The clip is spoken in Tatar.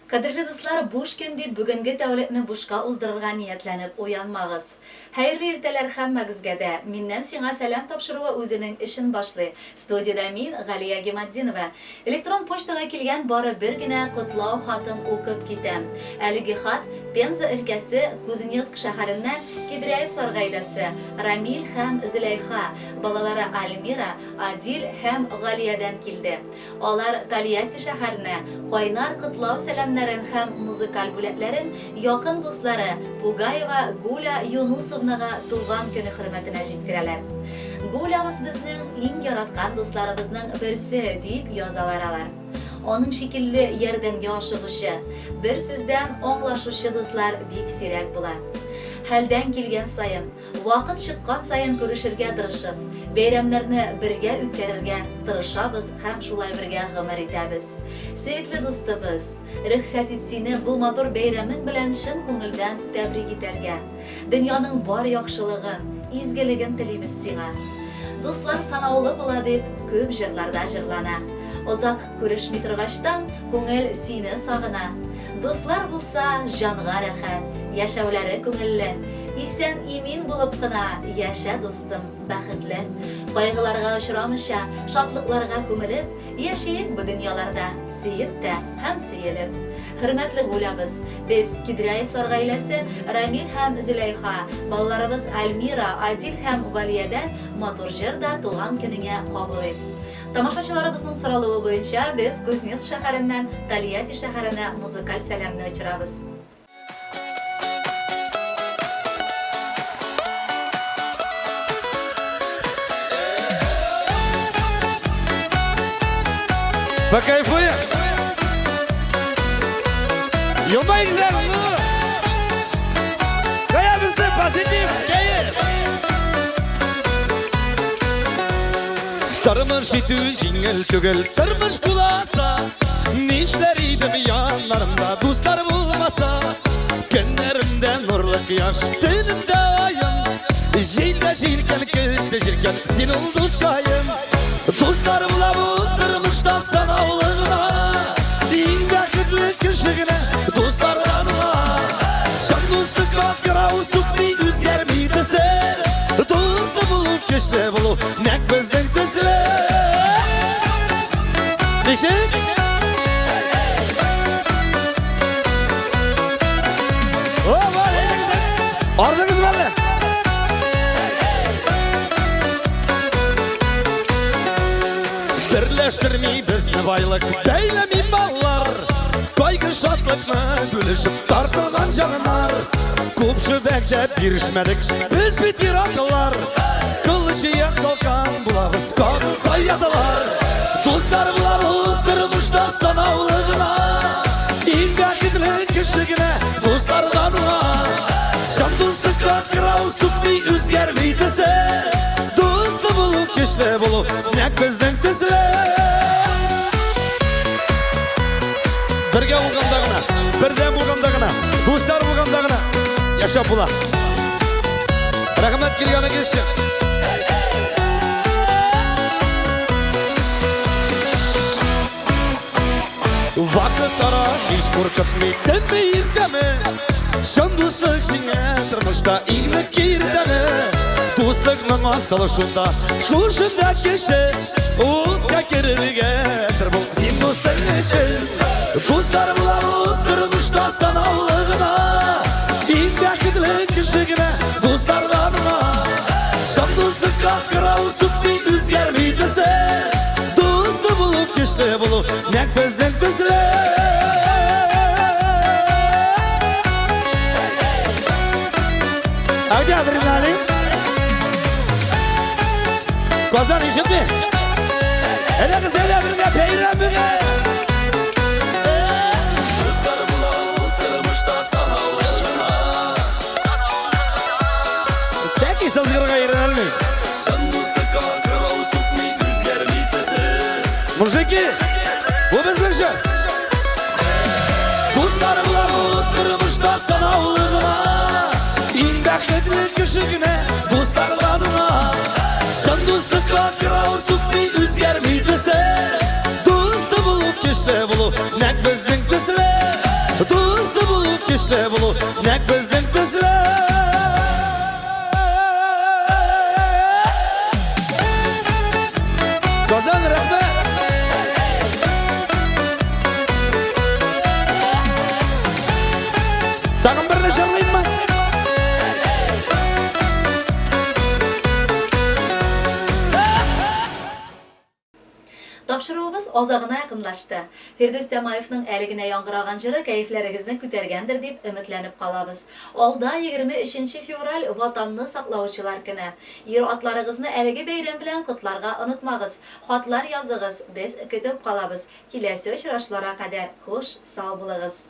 Кадерле дуслар, буш көн дип бүгенге тәүлекне бушка уздырырга ниятләнеп уянмагыз. Хәерле иртәләр һәммәгезгә дә! Миннән сиңа сәлам тапшыруы үзенең эшен башлый. Студиядә мин, Галия Гиматдинова. Электрон почтага килгән бары бер генә котлау хатын укып китәм. Әлеге хат Пенза өлкәсе Кузнецк шәһәреннән Кедряевлар гаиләсе, Рамил һәм Зөләйха, балалары Альмира, Адил һәм Галиядән килде. Алар Тольятти шәһәренә кайнар котлау сәламнәрен һәм музыкаль бүләкләрен якын дуслары Пугаева Гуля Юнусовнага туган көне хөрмәтенә җиткерәләр. Гулябыз безнең иң яраткан дусларыбызның берсе, дип язалар алар. Аның шикелле ярдәмгә ашыгучы, бер сүздән аңлашучы дуслар бик сирәк була. Хәлдән килгән саен, Вакыт чыккан саен күрешергә тырышып, бәйрәмнәрне бергә үткәрергә тырышабыз һәм шулай бергә гомер итәбез. Сөекле дустыбыз, рөхсәт ит сине бу матур бәйрәмең белән чын күңелдән тәбрик итәргә. Дөньяның бар яхшылыгын, изгелеген телибез сиңа. Дуслар санаулы була дип күп җырларда җырлана. Озак Күрешми торгачтан, күңел сине сагына. Дуслар булса, җанга рәхәт, яшәүләре күңелле. Исән-имин булып кына яшә, дустым, бәхетле. Кайгыларга очрамыйча, шатлыкларга күмелеп, яшиек бу дөньяларда, сөеп тә һәм сөелеп. Хөрмәтле Гулябыз, без, Кидряевлар гаиләсе, Рамил һәм Зөләйха, балаларыбыз Альмира, Адил һәм Галиядән матур җыр да туган көнеңә кабул ит. Тамашачыларыбызның соралуы буенча без Кузнецк шәһәреннән Тольятти шәһәренә музыкаль сәламне очырабыз. Покайфуем! Елмайыгыз әле! Кая безнең позитив, кәеф! Тормыш итү җиңел түгел, тормыш куласа. Нишләр идем яннарымда дуслар булмаса. Көннәремдә нурлы кояш, төнемдә аем. Җилдә җилкән, көчле җилкән, син ул дускаем. Дуслар була бу тормышта санаулы гына. Иң бәхетле кеше генә дуслардан уңа. Чын дуслыкка кырау сукмый, үзгәрми төсе. Дусты булу, көчле булу, нәкъ безнең төсле. Ничек? Опа, Ардыгыз бармы? Берләштерми безне байлык, бәйләми маллар. Кайгы шатлыкны бүлешеп тартылган җаннар. Күп шөбәкдә бирешмәдек, без бит ираклылар. Кылыч ияк талкан булабыз, кагылса яталар. Дуслар була бу тормышта санаулы гына. Иң бәхетле кеше генә дуслардан уңа. Чын дуслыкка кырау сукмый, үзгәрми төсе. Дусты булу, көчле булу, нәкъ безнең төсле. Бергә булганда гына, бердәм булганда гына, дуслар булганда гына яшәп була. Рәхмәт килгәнегез өчен. Вакыт ара һич куркытмый, төнме иртәме? Чын дуслык җиңә тормышта иңне киртәне. Дуслыкның асылы шунда, шушында кеше утка керергә әзер бул син дустың өчен. Дуслар була бу тормышта санаулы гына. Иң бәхетле кеше генә дуслардан гына. Чын дуслыкка кырау сукмый, үзгәрми төсе. Дусты булу, көчле булу, нәкъ безнең төсле. А где адреналин? Казан ишетми? Әйдәгез, әйдә бергә бәйрәм бүген! Дуслар була ул тормышта санаулы гына. Тәки сызгырырга өйрәнәлми. Чын дуслыкка кырау сукмый, үзгәрми төсе. Мужики, бу безнең җыр. Дуслар була бу тормышта санаулы гына. Иң бәхетле кеше генә дуслардан уңа. Чын дуслыкка кырау сукмый, үзгәрми төсе. Дусты булу, көчле булу, нәкъ безнең төсле. Казан, рәхмәт! Тагын берне җырлыйммы? Тапшыруыбыз азагына якынлашты. Фирдүс Тямаевның әле генә яңгыраган җыры кәефләрегезне күтәргәндер дип өметләнеп калабыз. Алда 23 нче февраль Ватанны саклаучылар көне. Ир-атларыгызны әлеге бәйрәм белән котларга онытмагыз. Хатлар языгыз, без көтеп калабыз. Киләсе очрашуларга кадәр хуш, сау булыгыз.